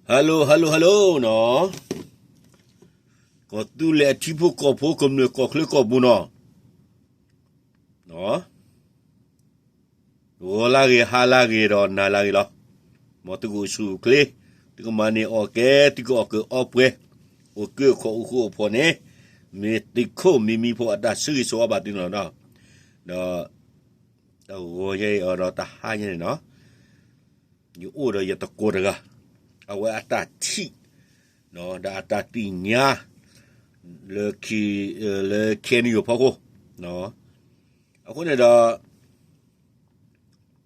Hello hello hello နီၤ, ကီၢ်သူလ့ၤအထံဖိကီၢ်ဖိ ကမျၢၢ်ကီၢ်ချၢကီၢ်ပူၤနီၤ, ဂီၤလၢဂ့ၤ ဟါလၢဂ့ၤဒီးနၤလၢဂ့ၤလီၤ. မ်သုကအိၣ်ဆူၣ်အိၣ်ချ့, သုကမၤန့ၢ်အီၣ်ကဲ, သုကအီၣ်ကၢအီပှဲၤ, အိၣ်ကၢခိၣ်အိၣ်ဃူအိၣ်ဖိးန့ၣ်, မ့ၢ်သုးခိၣ်မံမံဖိအတၢ်ဆၢဂ့ၤဆၢဝါဘၣ်သုန့ၣ်လီၤ. ဒီးတဂီၤညါအံၤဒီးတဟါညါန့ၣ်နီၤ, ယအိၣ်ဒီးယသကိးတဂၤ, အဝဲအတၢ်ထံၣ် ဒီးအတၢ်သ့ၣ်ညါ လၢ လၢ KNU အဖီခိၣ်, အဃိန့ၣ်ဒီး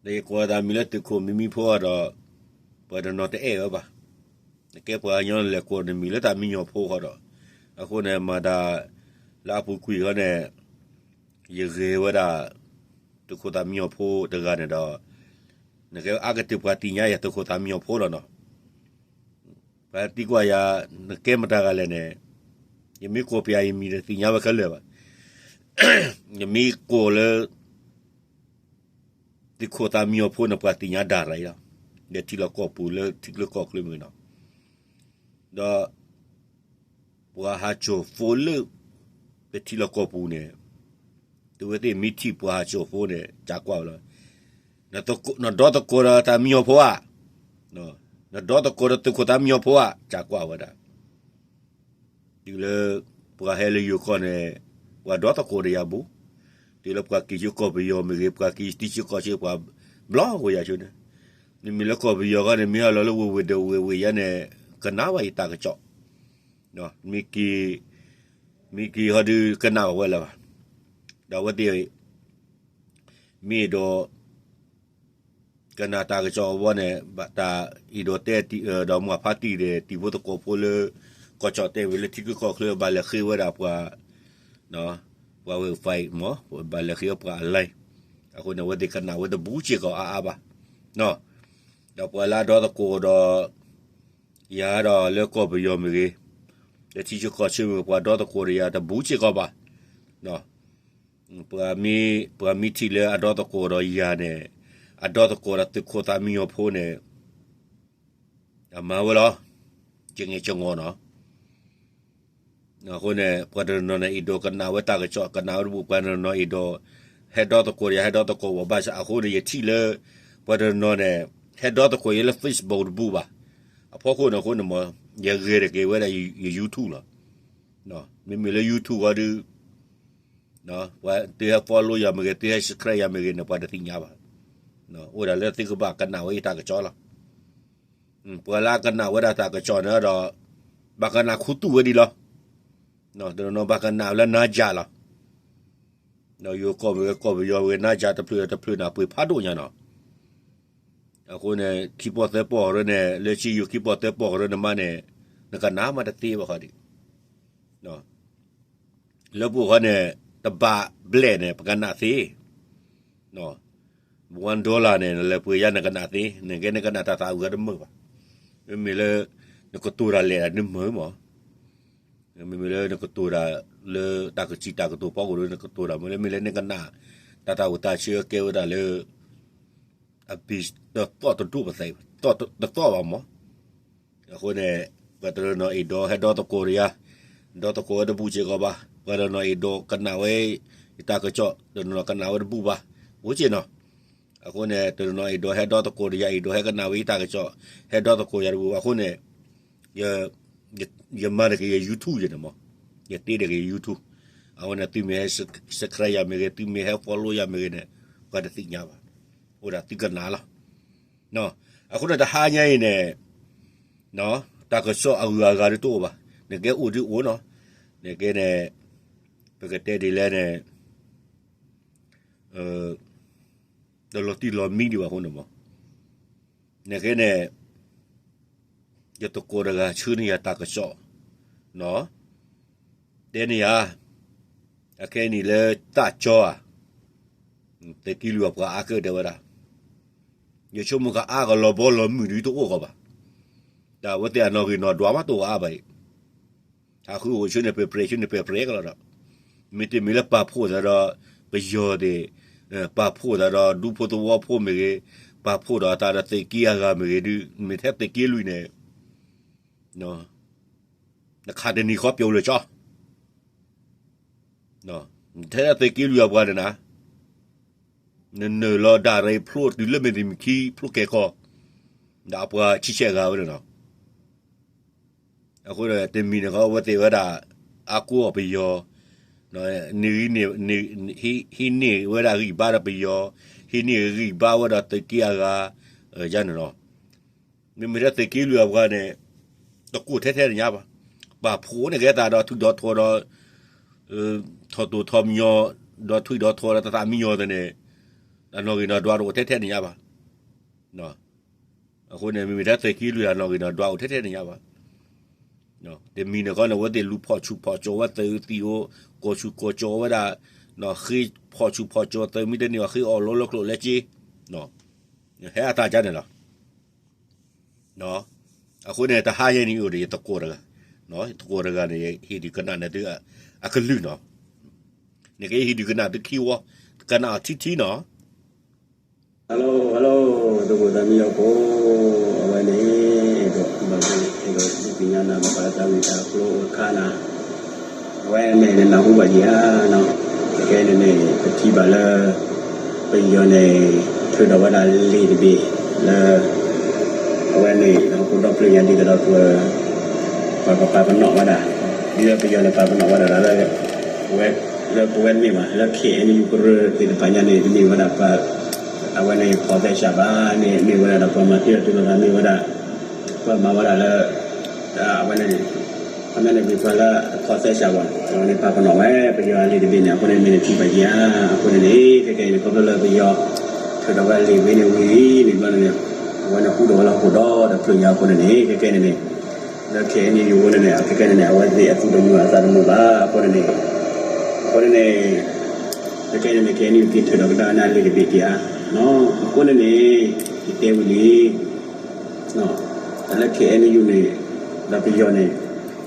ဒီးယကိးသးမံၤလၢသုးခိၣ်မံမံဖိဒီး ပှၤတနီၤတအဲၣ်ဝဲဘၣ်. နကဲပှၤကညီလဲၤကိးနမံၤလၢတၢ်မံညီၤဖိဃီဒီး, အဃိန့ၣ်မၤတၢ် လၢအပူၤကွံာ်ဃီန့ၣ်, ယဂဲၤဝဲဒၣ် သုးခိၣ်သးမံညီၤဖိတဂၤန့ၣ်ဒီး, နကဲအါကတၢၢ်ပှၤသ့ၣ်ညါယၤသုးခိၣ်သးမံညီၤဖိလီၤနီၤ. ပှၤသံကွၢ်ယၤ, နကဲမတၤတဂၤလဲၣ်န့ၣ်, ယမ့ၢ်ကိးပယၤယမံၤဒီးသ့ၣ်ညါဝဲခဲလၢာ်ဘၣ်. ယမ့ၢ်ကိးလၢ သုးခိၣ်သးမံညီၤဖိန့ၣ် ပှၤသ့ၣ်ညါဒၣ်ရၤအံၤလီၤ. ဒီးထံလီၢ်ကီၢ်ပူၤလၢထံချၢကီၢ်ချၢမ့ၢ်နီၤ, ဒီး ပှၤဟးစိာ်ဖိလၢ ပထံလီၢ်ကီၢ်ပူၤန့ၣ်, သုဝဲသ့ၣ်မ့ၢ်ထံၣ်ပှၤဟးစိာ်ဖိန့ၣ် ကးကွၢ်ဝဲလီၤ. နဒီသကိးဒီးသးမံညီၤဖိဧါ, နဒီသကိးဒီးသုးခိၣ်သးမံညီၤဖိဧါ, ကးကွၢ်ဝဲဒၣ် တုၤလၢ ပှၤဟဲလၢယိၤကီၢ်န့ၣ်, ပှၤဒီသကိးဒီးယၤဘူး, တုၤလၢပှၤက့ၤဆူကီၢ်ပယီၤမ့ၢ်ဂ့ၤ, ပှၤက့ၤထံဆူကီၢ်ဆူ ပှၤဘျီဝဲယၤဆူန့ၣ်, နမ့ၢ်လၢကီၢ်ပယီၤဃီန့ၣ် မ့ၢ်ဟဲလီၤလၢဝ့ၢ်ဝ့ၢ်ဒီးဝ့ၢ်ဝ့ၢ်ယါန့ၣ်, ကနၣ်ဘၣ်ယတၢ်ကစီၣ်, မ့ၢ်က့ၤ, မ့ၢ်က့ၤဟီဒုးကနၣ်ဘၣ်ဝဲလၢၤဘၣ်. ဒီးအဝဲသ့ၣ် မ့ၢ်ဒီး ကနၣ်တၢ်ကစီၣ်အဝဲန့ၣ် ဘၣ်တၢ်အံၤဒီးတဲ ဒီးမၤဖးတံၢ်ဒီး တံၤဖိသကိးဖိလၢ ကီၢ်ကၠီၣ်တဲာ်ဝံၤလၢထံချၢကီၢ်ချၢ ဘၣ်လဲၤဃ့ဝဲဒၣ်ပှၤ, ပှၤဝဲ fight မး, ဘၣ်လဲၤဃ့ဝဲပှၤအလဲၣ်, အဃိန့ၣ် အဝဲသ့ၣ်ကနၣ်ဝဲတဘူးစ့ၢ်ကီးအါအါဘၣ်. ဒီးပှၤလၢအဒီသကိးဒီး ယၤဒီးလၢကီၢ်ပယီၤမ့ၢ်ဂ့ၤ, လၢထံဆူကီၢ်ဆူမ့ၢ်ဂ့ၤ ပှၤဒီသကိးဒီးယၤတဘူးစ့ၢ်ကီးဘၣ်. ပှၤမ့ၢ်ထံၣ်လၢအဒီသကိးဒီးယၤန့ၣ်, အဒီသကိးဒီးသုးခိၣ်သးမံညီၤဖိန့ၣ်, အမၤဝဲလီၤ, ကငဲးကငီနီၤ. အဃိန့ၣ် ပှၤတနီၤနီၤန့ၣ် အဲၣ်ဒိးကနၣ်ဝဲတၢ်ကစီၣ် ကနၣ်ဝဲတဘူး, ပှၤတနီၤနီၤအဲၣ်ဒိး ဟဲဒီသကိးဒီးယၤ ဟဲဒီသကိးဝဲဘၣ်ဆၣ် အဃိန့ၣ် ယထံၣ်လၢ ပှၤတနီၤနီၤန့ၣ် ဟဲဒီသကိးယၤလၢ Facebook တဘူးဘၣ်. အဖီခိၣ်န့ၣ်အဃိန့ၣ်မး ယဂဲၤတက့ၤဝဲဒၣ်ယ YouTube လီၤ. မ့မ့ၢ်လၢ YouTube ဃီဒုး ပှၤသုဟဲ follow ယၤမ့ၢ်ဂ့ၤ သုဟဲ subscribe ယၤမ့ၢ်ဂ့ၤန့ၣ် ပှၤတသ့ၣ်ညါဘၣ်. အိၣ်ဒၣ်လၢသုကဘၣ်ကနၣ်ဝဲယတၢ်ကစီၣ်လီၤ. ပှၤလၢအကနၣ်ဝဲဒၣ်တၢ်ကစီၣ်န့ၣ်ဒီး ဘၣ်ကနၣ်ခူသူၣ်ဝဲဒံးလီၤ. တနီၤဘၣ်ကနၣ်လၢနါယၤလီၤ. ယိၤကီၢ်မ့ၢ်ဂ့ၤ ကီၢ်ပယီၤမ့ၢ်ဂ့ၤ နါယၤတဖျၢၣ်တဖျၢၣ်န့ၣ် ပှ့ၤဖးဒိၣ်ညါနီၤ. အဃိန့ၣ် ခံပီၢ်သၢပီၢ်ကရၢန့ၣ် လၢဆံယိၤခံပီၢ်သၢပီၢ်ကရၢန့ၣ်မးန့ၣ် နကနၣ်မးတသ့ဘၣ်ဃီဒံး လၢပအိၣ်ဃီန့ၣ် တဘးဘျဲၣ်န့ၣ် ပကနၣ်သ့, one dollar န့ၣ် နလဲၤပှ့ၤယါနကနၣ်သ့, နကဲနကနၣ်တၢ်သးဝံၣ်အတမုာ်ဘၣ်. မ့မ့ၢ်လၢ နကတိၤတၢ်လဲၣ်ဒၣ်နမုာ်မး, မ့မ့ၢ်လၢနကတိၤတၢ်လၢတၢ်ကစံးတၢ်ကတိၤဖီခိၣ်ဒီး နကတိၤတၢ်မ့ၢ်လၢ မ့ၢ်လၢနကနၣ် တၢ်သးဝံၣ်တၢ်ဆၢကဲဝဲဒၣ်လၢ အဘ့ၣ်တသီၣ်တဒိၣ်ပသဲး တသီၣ်ဘၣ်မး. အဃိန့ၣ် ပှၤတနီၤနီၤအဲၣ်ဒိးဟဲဒီသကိးဒီးယၤ, ဒီသကိးဝဲတဘူးစ့ၢ်ကီးဘၣ်. ပှၤတနီၤနီၤအဲၣ်ဒိးကနၣ်ဝဲ ယတၢ်ကစီၣ်, တနီၤနီၤကနၣ်ဝဲတဘူးဘၣ်. အိၣ်က့နီၤ. အဃိန့ၣ် တနီၤနီၤအဲၣ်ဒိးဟဲဒီသကိးဒီးယၤ, အဲၣ်ဒိးဟဲကနၣ်ဝဲယတၢ်ကစီၣ်, ဟဲဒီသကိးယၤတဘူးဘၣ်. အဃိန့ၣ် ယမၤတက့ၤယ YouTube ယန့ၣ်မး, ယတ့တက့ၤယ YouTube. အဝဲန့ၣ် သုမ့ၢ်ဟဲ subscribe ယၤမ့ၢ်ဂ့ၤ, သုမ့ၢ်ဟဲ follow ယၤမ့ၢ်ဂ့ၤန့ၣ် ပှၤတသ့ၣ်ညါဘၣ်. အိၣ်ဒၣ်သုကနၣ်လီၤ. အဃိန့ၣ် တဟါညါအံၤန့ၣ် တၢ်ကစီၣ်အဂုၤအဂၤဒုးတအိၣ်ဘၣ်. နကဲအိၣ်ဒုးအိၣ်နီၤ. နကဲန့ၣ် ပကတဲဒ်လဲၣ်န့ၣ် တလီၤတံၢ်လီၤမံဒံးဘၣ်အဃိန့ၣ်မး. နကဲန့ၣ် ယသကိးတဂၤဆှၢန့ၢ်ယၤတၢ်ကစီၣ်, တဲန့ၢ်ယၤ, အခဲအံၤန့ၣ်လၢတၢ်ကၠီဧါ, သုးက့လွံၢ်အပှၤအါကၢၣ်တဲဝဲဒၣ်, ယဆိကမိၣ်ကအါကလီၤဘီလီၤမုၢ်ဒုးတအိၣ်ကီးဘၣ်. တၢ်ဝဲသ့ၣ်အနီၣ်ဂံၢ်နီၣ်ဒွးမးတအိၣ်အါဘၣ်အံၤ ဟးဃုအိၣ်ဆူန့ၣ်ပှဲၤပှဲၤဆူန့ၣ်ပှဲၤပှဲၤကလီၤဒီး, မ့တမ့ၢ်လၢပာ်ဖှိၣ်သးဒီး ပယီၤသ့ၣ်, ပာ်ဖှိၣ်သးဒီးဒူဖိသဝီဖိမ့ၢ်ဂ့ၤ, ပာ်ဖှိၣ်ဒီးအသးဒီးသုးက့အဂၤမ့ၢ်ဂ့ၤဒုး မ့ၢ်ထဲသုးက့လွံၢ်န့ၣ်, နခးတနံၤဃီပျိာ်လၢကၠီ, ထဲဒၣ်သုးက့လွံၢ်အပှၤန့ၣ်နၤ, နနုာ်လီၤဒၣ်ရ့ဖျိတုၤလၢမ့ၢ်တမံၤခံဖျိကဲၤကီၢ်, ဒီးအပှၤဆံဆဲးဂၤဝဲန့ၣ်နီၤ. အဃိဒီးတမံၤန့ၣ်ဃီ အဝဲသ့ၣ်ဝဲဒၣ် အါကိးအီၤပယီၤ, ဟံးန့ၢ်ဝဲဒၣ်ဂံၢ်ဘါဒီးပယီၤ, ဟံးန့ၢ်ဂံၢ်ဘါဝဲဒီးသုးက့အဂၤ, ယန့ၣ်နီၤ. မ့မ့ၢ်ဒၣ်သုးက့လွံၢ်အပှၤန့ၣ် တကိးထဲထဲန့ၣ်ညါဘၣ်. ပာ်ဖှိၣ်န့ၢ်က့ၤသးဒီးထွံၣ်ဒီးထိးဒီး ထီၣ်တိၢ်ထီၣ်မညီ, ဒီးထွံၣ်ဒီးထိးဒီးတသးမံညီသ့ၣ်န့ၣ်, အနီၣ်ဂံၢ်နီၣ်ဒွးတအိၣ်ထဲထဲန့ၣ်ညါဘၣ်. အဃိန့ၣ် မ့မ့ၢ်ဒၣ်သုးက့လွံၢ်အနီၣ်ဂံၢ်နီၣ်ဒွးအိၣ်ထဲထဲန့ၣ်ညါဘၣ်. တမံၤန့ၣ်ဃီန့ၣ် အဝဲသ့ၣ်လူၤဖီၣ်ဆူၣ်ဖီၣ်ကၠိဝဲသုးသံၣ်အိၣ်, ကိးဆူၣ်ကိးကၠိဝဲဒၣ်, ဃ့ဖီၣ်ဆူၣ်ဖီၣ်ကၠိသုးမံတန့ၢ်ဘၣ် ဃ့အီၣ်လိလၢကျိၣ်လၢစ့, ဟဲအသးကန့ၣ်လီၤ. အဃိန့ၣ် တဟါယဲန့ၣ်အိၣ်ဒီးယသကိးတဂၤ, ယသကိးတဂၤန့ၣ် ဟ့ၣ်ဒုးကနၣ်န့ၢ်သုအကလုၢ်နီၤ. နကဟ့ၣ်ဒုးကနၣ်သုခံဝီ, ကနၣ်အီၤထံထံနီၤ. Hello, hello, သကိးသးမံယီၤဖိ, အဝဲန့ၣ် အဲၣ်ဒိးဘၣ်က့ၤ အဲၣ်ဒိးဒုးသ့ၣ်ညါနၤ ဘၣ်ဃးတၢ်ဂ့ၢ်တၢ်ကျိၤအခါနၤ, အဝဲန့ၣ်နၢ်ဟူဘၣ်ယၤနီၤ, ခဲကနံၣ်န့ၣ် ပထံၣ်ဘၣ်လၢ ပယီၤန့ၣ် ထုးထီၣ်ဝဲဒၣ်လံာ်တဘ့ၣ်လၢ အဝဲန့ၣ် ဟီၣ်ခိၣ်ဒီဖျၢၣ်ညါဒ်သိးဒီး ပ ပပာ်ပနီၣ်ဝဲဒၣ်, ဒ်သိးပယီၤန့ၣ်ပာ်ပနီၣ်ဝဲဒၣ်လၢ လၢပဝဲတမ့ၢ်ဘၣ်, လၢ K N U ကရၢသ့ၣ်တဖၣ်ညါန့ၣ် တမ့ၢ်ဝဲဒၣ်ပ အဝဲန့ၣ် ဖီၣ်သဲစးဘၣ်န့ၣ် မ့ၢ်ဝဲဒၣ်ဒီးပှၤမၤတ့ၢ်လီၤတ့ၢ်လီၤသးမ့ၢ်ဝဲဒၣ် ပှၤမၤဝဲဒၣ်လၢ အဝဲန့ၣ် ခီပညီန့ၣ်မ့ၢ်ပှၤလၢအဖီၣ်သဲစးဘၣ်, အဝဲန့ၣ်ပာ်ပနီၣ်ဝဲ ပယီၤအလံာ်တဘ့ၣ်န့ၣ် အဃိန့ၣ်မ့ၢ်နထံၣ်ဘၣ်ဧါ, အဃိန့ၣ်န့ၣ် ခဲကနံၣ်န့ၣ် ခီဖျိလၢပယီၤ ထုးထီၣ်ဝဲလံာ်ဝံၤန့ၣ်ဝံၤလံန့ၣ်ဘျီန့ၣ် အဝဲန့ၣ်ဟူထီၣ်ဝဲလၢဟီၣ်ခိၣ်ဒီဒီဖျၢၣ်ညါအဃိန့ၣ်န့ၣ် ခဲကနံၣ်န့ၣ် လၢ K N U အဃိန့ၣ်န့ၣ် ခဲကနံၣ်န့ၣ် အဝဲသ့ၣ်အသူၣ်တမုာ်အသးတမုာ်ဘၣ်အဃိန့ၣ်န့ၣ်, အဃိန့ၣ်န့ၣ် ခဲကနံၣ်န့ၣ် K N U က့ၤထုးထီၣ်ကဒါက့ၤန့ၣ်လံာ်တဘ့ၣ်ဧါ, အဃိန့ၣ်န့ၣ် ယတဲဝံၤလံ တၢ်လၢ K N U န့ၣ် ဒီးပယီၤန့ၣ်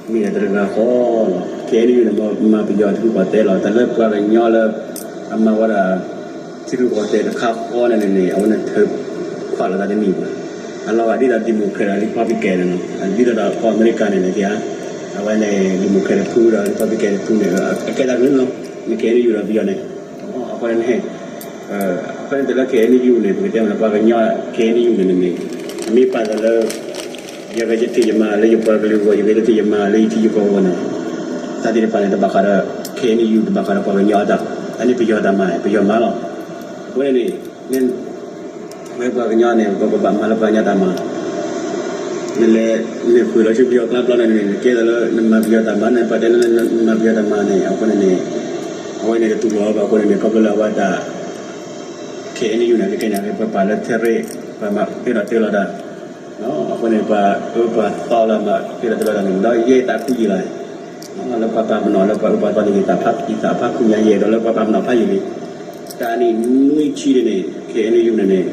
မ့ၢ်ဒၣ်တဂၤဃီလီၤ. K N U န့ၣ် မၤပယီၤထံရူၢ်ကီၢ်သဲးလီၤ. တၢ်လၢပှၤကညီလၢ အမၤဝဲဒၣ် ထံရူၢ်ကီၢ်သဲးတခါဃီန့ၣ်န့ၣ် အဝဲန့ၣ်ထုးခွးလိာ်သးတန့ၢ်ဘၣ်. အလီၤဂာ်ဒ်သိး Democrat ဒီး Republican န့ၣ်လီၤ. ဒ်သိးဒီးကီၢ်အမဲရကၤန့ၣ်န့ၣ် အဝဲန့ၣ် Democrat တဖုဒီး Republican တဖုန့ၣ် အကဲတၢ်ကလုာ်လီၤ. မ့ၢ် K N U ဒီးပယီၤန့ၣ် အဃိန့ၣ် အဃိန့ၣ်တၢ်လၢ K N U န့ၣ် ပကတဲမ့ၢ်လၢပှၤကညီ K N U န့ၣ်န့ၣ် အမ့ၢ်ပာ်သးလၢ ယဂဲၤယထံၣ်ယမၤလၢယပှၤကလုာ်အဂီၢ် ယဂဲၤယထံၣ်ယမၤလၢယထံယကီၢ်အဂီၢ်န့ၣ် တၢ်သ့ၣ်တဖၣ်န့ၣ် တဘၣ်ဃးဒီး K N U တဘၣ်ဃးဒီးပှၤကညီအတၢ်, အန့ၣ်ပယီၤတၢ်မၤ ပယီၤမၤလီၤ. အဃိန့ၣ်န့ၣ် မ့ၢ်ဝဲပှၤကညီန့ၣ် ပကဘၣ်မၤလၢပှၤကညီတၢ်မၤ နလဲၤ နဃုာ်လီၤဆူပယီၤကျါဘျီန့ၣ်န့ၣ် နကဲသးလၢနမၤပယီၤတၢ်မၤန့ၣ် ပှၤတဲလၢနမၤပယီၤတၢ်မၤန့ၣ် အဃိန့ၣ်န့ၣ် အဝဲန့ၣ်တတူၢ်လိာ်ဘၣ်အဃိန့ၣ်န့ၣ် ခီဖျိလၢအဝဲတၢ် K N U န့ၣ် ခဲကနံၣ်န့ၣ် ပှၤပာ်လၢထဲရ့ ပှၤမၤတ့ၢ်လီၤတ့ၢ်လီၤတၢ် အဃိန့ၣ် ပှၤအၢပှၤသီလၢမၤတ့ၢ်လီၤတ့ၢ်လီၤတၢ်န့ၣ် ဒီးယဲယသးခုယံာ်လီၤ လၢပှၤပာ်ပနီၣ်လၢပှၤအၢပှၤသီန့ၣ် ယသးဖးခုညါယဲဒီးလၢပှၤပာ်ပနီၣ်ဖးယံာ်လံ တၢ်နံၣ်နွံဆံန့ၣ်န့ၣ် K N U န့ၣ်န့ၣ်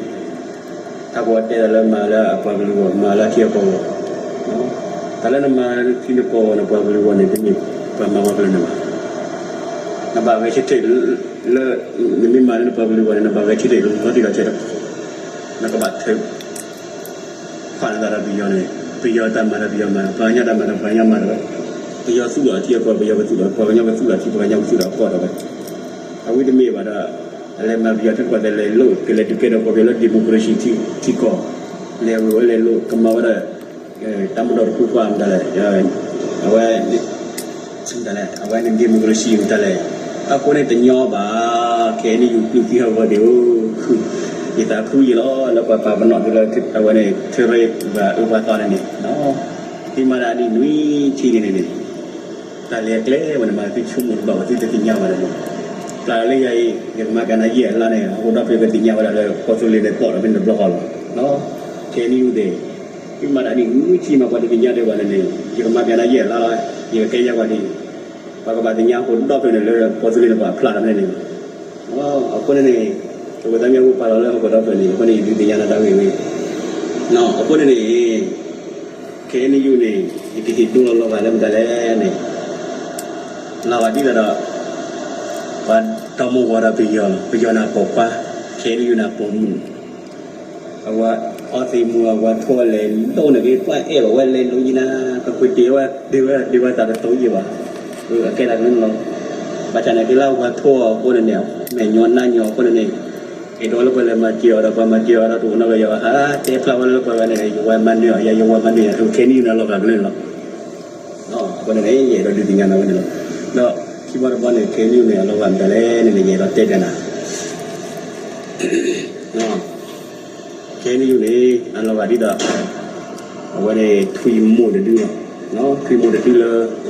တၢ်ကီတဲလၢမၤလၢအပှၤကလုာ်အဂီၢ် မၤလၢထံအကီၢ်အဂီၢ် တၢ်လၢနမၤလၢနထံနကီၢ်အဂီၢ် နပှၤကလုာ်အဂီၢ်န့ၣ် တမ့ၢ်ပှၤမၤပှၤကလုာ်န့ၣ်ဘၣ် နဘၣ်ဂဲၤဆၢထၢၣ်လၢ နမ့ၢ်မၤလၢနပှၤကလုာ်အဂီၢ်န့ၣ် နဘၣ်ဂဲၤဆၢထၢၣ်လီၤတံၢ်လီၤဆဲး နကဘၣ်ထုး ခွါနသးဒီးပယီၤန့ၣ် ပယီၤတၢ်မၤဒီးပယီၤမၤ ပှၤကညီတၢ်မၤဒီးပှၤကညီမၤဒီး ပယီၤသူၣ်လီၤအထံအကီၢ် ပယီၤကသူၣ်လီၤ ပှၤကညီကသူၣ်လီၤအထံ ပှၤကညီကသူၣ်လီၤအကီၢ်ဒီးဝဲ အဝဲတမ့ၢ်ဘၣ်ဒီး အလဲၤမၤပယီၤထံကီၢ်သဲးလဲၤလိၣ် ကလဲၤဒုးကဲထီၣ်ကီၢ်ပယီၤလၢ democracy ထံကီၢ် လဲၤဝဲလဲၤလိၣ် ကမၤဝဲဒၣ် တၢ်မၤဒီးတပူၤကွၢ်မတၤလဲၣ် အဝဲ မတၤလဲၣ် အဝဲန့ၣ် democracy မတၤလဲၣ် အဃိန့ၣ်တညီဘၣ် ခဲအံၤန့ၣ် ယုၢ်ပျုၢ်သံဟးဂီၤဒံးဧိၤ ယသးခုယံာ်လီၤ လၢပှၤပာ်ပနီၣ်သုလၢ အဝဲန့ၣ် ထၢရ့ ပှၤအၢပှၤသီန့ၣ်န့ၣ် သုမၤဒၣ်နံၣ်နွံဆံန့ၣ်န့ၣ် တၢ်လဲၤကျဲဝဲန့ၣ် မၤသုဆိကမိၣ်တဘၣ်ဝဲသုတသ့ၣ်ညါဘၣ်န့ၣ် ပျၢ်လၢယၤအံၤ ယကမၤကနါယဲၢ်အလါန့ၣ် အဃိဒီပုၢ်ဝဲၢ်ကသ့ၣ်ညါဝဲဒၣ်လၢ ကီၢ်သူလ့ၤန့ၣ် သီၣ်ဒီးဖဲန့ၣ်တဘျီဃီလီၤ ခဲအံၤန့ၣ် သုမၤဒၣ်နံၣ်နွံဆံ မၤပှၤတသ့ၣ်ညါဒံးဘၣ်န့ၣ်န့ၣ် ယကမၤကနါယဲၢ်အလါလီၤ ယကကဲယဲၢ်ပှၤဒ် ပှၤကဘၣ်သ့ၣ်ညါအဃိဒီပုၢ်ဝဲၢ်န့ၣ်လၢ ကီၢ်သူလ့ၤန့ၣ် ပှၤဖျါလီၤဖဲန့ၣ်န့ၣ် အဃိန့ၣ်န့ၣ် ပဝဲသးမ့ၢ်အိၣ်ပာ်လီၤလၢဟီၣ်ခိၣ်ဒီပုၢ်ဝဲၢ်န့ၣ် အဃိန့ၣ် ယဒုးသ့ၣ်ညါနၤတၢ်ဂ့ၢ်ဝဲ အဃိန့ၣ်န့ၣ် ခဲအံၤန့ၣ် ယုၢ်န့ၣ် ယကဟ့ၣ်ဒိလီၤလီၤဂာ်လၢမတၤလဲၣ်န့ၣ် လီၤဂာ်ဒ်သိးဒီး ပှၤတီမုၢ်ဝၤဒီးပယီၤလီၤ ပယီၤန့ၣ်ပိာ်ခွါ ခဲအံၤန့ၣ် ယုၢ်န့ၣ်ပိာ်မုၣ် အဝဲ အီသံးမူအဝၤထိၣ်လဲၤလိန့ၣ်က့ၤ ပှၤအဲၣ်ဘၣ်ဝဲလဲၤလိယံၤနၤ, ပကွံာ်တ့ၢ်ဝဲ တ့ၢ်ဝဲ တ့ၢ်ဝဲသးတတိယံၤဘၣ်. အကဲဒၣ်ကလၢန့ၣ်လီၤ. ဘၣ်ဆၣ်န့ၣ် က့ၤလၢအဝၤထိၣ်အဃိန့ၣ်န့ၣ် မဲာ်ညီနါညီအဃိန့ၣ်န့ၣ် အဲၣ်ဒိးလၢပှၤလဲၤမၤစၢၤအီၤဒီး ပှၤမၤစၢၤအီၤဒီး တအိၣ်နီတဂၤယၤဘၣ် ဟးတဲဖျါဝဲလၢပှၤဂၤန့ၣ် ယဝၤမၤနၢၤအီၤယၤ ယဝၤမၤနၢၤယၤ ခဲနံၣ်အံၤန့ၣ် အလီၤဂာ်ကလၢန့ၣ်လီၤ. အဃိန့ၣ်န့ၣ် ယအဲၣ်ဒိးဒုးသ့ၣ်ညါနၤဝဲန့ၣ်လီၤ. ဒီးခံဘီတဘီန့ၣ် ခဲနံၣ်အံၤန့ၣ် အလီၤဂာ်မတၤလဲၣ်န့ၣ်န့ၣ် ယအဲၣ်ဒိးတဲဘၣ်နၤ ခဲနံၣ်အံၤန့ၣ် အလီၤဂာ်ဒ်သိး အဝဲန့ၣ် ထွံၣ်မိၢ်တဒုလီၤ. ထွံၣ်မိၢ်တဒုလၢ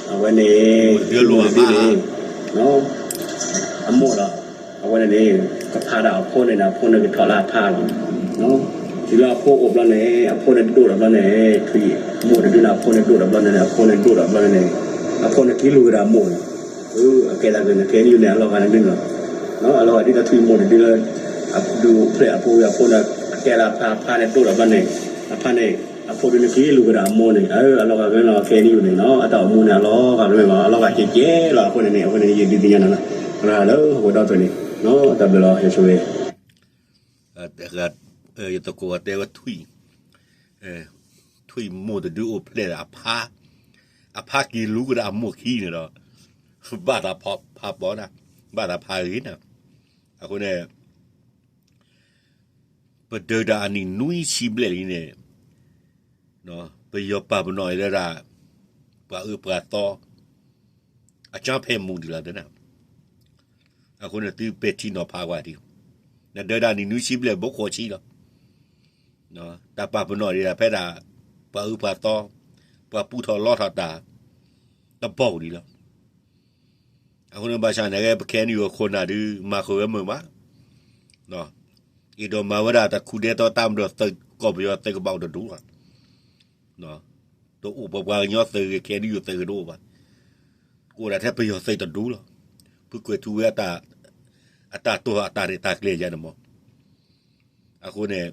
အဝဲန့ၣ် ထွံၣ်မိၢ်တဒုန့ၣ် အမိၢ်ဒီး အဝဲန့ၣ်န့ၣ် ကဖးဒီးအဖိန့ၣ်န့ၣ် အဖိန့ၣ်ကထီၣ်လၢအဖါလီၤ. တုၤလၢအဖိအိၣ်ဘျီန့ၣ် အဖိန့ၣ်ဒိၣ်ဒီးဘျီန့ၣ် ထွံၣ်မိၢ်တဒုန့ၣ် အဖိန့ၣ်ဒိၣ်ဒီးဘျီန့ၣ် အဖိန့ၣ်ဒိၣ်ဒီးဘျီန့ၣ် အဖိန့ၣ်က့ၤလူၤကဒီးအမိၢ်န့ၣ် အကဲဒၣ်က့ၤန့ၣ် ခဲနံၣ်အံၤန့ၣ် အလီၤဂာ်န့ၣ်န့ၣ်လီၤ. အလီၤဂာ်ဒ်သိးထွံၣ်မိၢ်တဒုလၢ အဒုးအိၣ်ဖျဲၣ်အဖိဝံၤအဖိန့ၣ် အကဲဒၣ်ဖါ အဖါန့ၣ်ဒိၣ်ဒီးဘျီန့ၣ် အဖါန့ၣ် အဖိဒုန့ၣ်က့ၤလူၤကဒီးအမိၢ်န့ၣ် အလီၤဂာ်က့ၤန့ၣ်လီၤ. ခဲနံၣ်အံၤန့ၣ် အတၢ်အိၣ်မူန့ၣ် အလီၤဂာ်က့ၤန့ၣ်လီၤ. အလီၤဂာ်ကဲကဲလီၤ. အဃိန့ၣ်န့ၣ် အဃိန့ၣ် ယဒုးသ့ၣ်ညါနၤလီၤ. လၢဟီၣ်ခိၣ်ဒီဖျၢၣ်န့ၣ် တၢ်ဘျုးလီၤ ယဆိၣ်ဂ့ၤ ယသကိးတဲဝဲထွံၣ် ထွံၣ်မိၢ်တဒုအိၣ်ဖျဲၣ်ဒီးအဖါ, အဖါက့ၤလူၤကဒီးအမိၢ်ခံန့ၣ်ဒီး ဘၣ်သးဖးပီနၤ, ဘၣ်သးဖးဂ့ၤနၤ. အဃိန့ၣ် ပဒုးတၢ်အနံၣ်နွံဆံဘျဲၣ်လံန့ၣ် ပယီၤပာ်ပနီၣ်အံၤလၢဒၣ် ပှၤအၢပှၤသီ အကၠီဖဲမူဒံးလီၤသ့ၣ်နၤ. အဃိန့ၣ်သုပဲာ်ထံနီၤဖးကွၢ်ဒံး, နဒုးတၢ်နံၣ်နွံဆံဘျဲၣ်ဘိခိၣ်ဆံလီၤ. တၢ်ပာ်ပနီၣ်ဒံးဒၣ်ဖဲဒၣ် ပှၤအၢပှၤသီ ပှၤပူထီၣ်လီထီၣ်တၢ် တဘီဒံးလီၤ. အဃိန့ၣ်ဘၣ်ဆၣ်န့ၣ် ပခဲနံၣ်အံၤအခိၣ်နၢ်ဒုး မၤဃုာ်ဝဲမုာ်မး, အဲၣ်ဒိးမၤဝဲဒၣ်တၢ်ခူၣ်ဒဲသီတၢ်မၤဒီးသုးကီၢ်ပယီၤသုးကဘၣ်အိၣ်တဒူလီၤ. တအိၣ်ပပှၤကညီသုးဂ့ၤ ခဲနံၣ်အံၤသုးဂ့ၤတအိၣ်ဘၣ်, ကအိၣ်ဒၣ်ထဲပယီၤသုးတဒူလီၤ. ဖုကွဲးထူဝဲ အတၢ်တိၢ်အတၢ်ရဲၣ်တၢ်ကျဲၤယါန့ၣ်မး. အဃိန့ၣ်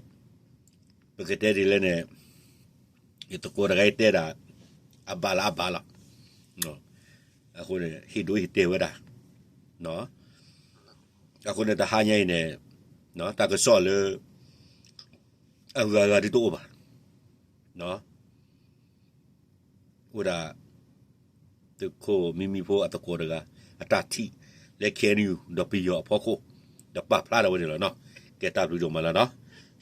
ပကတဲဒ်လဲၣ်န့ၣ် ယသကိးတဂၤအံၤတဲဒၣ် အဘၣ်လၢအဘၣ်လီၤ. အဃိန့ၣ် ဟ့ၣ်ဒိဟ့ၣ်တဲာ်ဝဲဒၣ်, အဃိန့ၣ် တဟါညါအံၤန့ၣ် တၢ်ကစီၣ်လၢ အဂၤဂၤဒ်တအိၣ်ဘၣ်, အိၣ်ဒၣ် သုးခိၣ်မံမံဖိအသကိးတဂၤ အတၢ်ထံၣ်လၢ ခဲနံၣ်အံၤ ဒီးပယီၤအဖီခိၣ် ဒီးပာ်ဖျါထီၣ်ဝဲန့ၣ်လီၤနီၤ. ကဲတၢ်ဘျုးဒိၣ်မးလီၤနီၤ.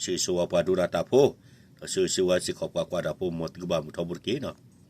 ဆၢဂ့ၤဆၢဝါပှၤဒိတၢ်ဖိ, ဒီးဆၢဂ့ၤဆၢဝါစ့ၢ်ကီးပှၤကွၢ်တၢ်ဖိ မ်သုကဘၣ်မုာ်ထီဘိတက့ၢ်နီၤ.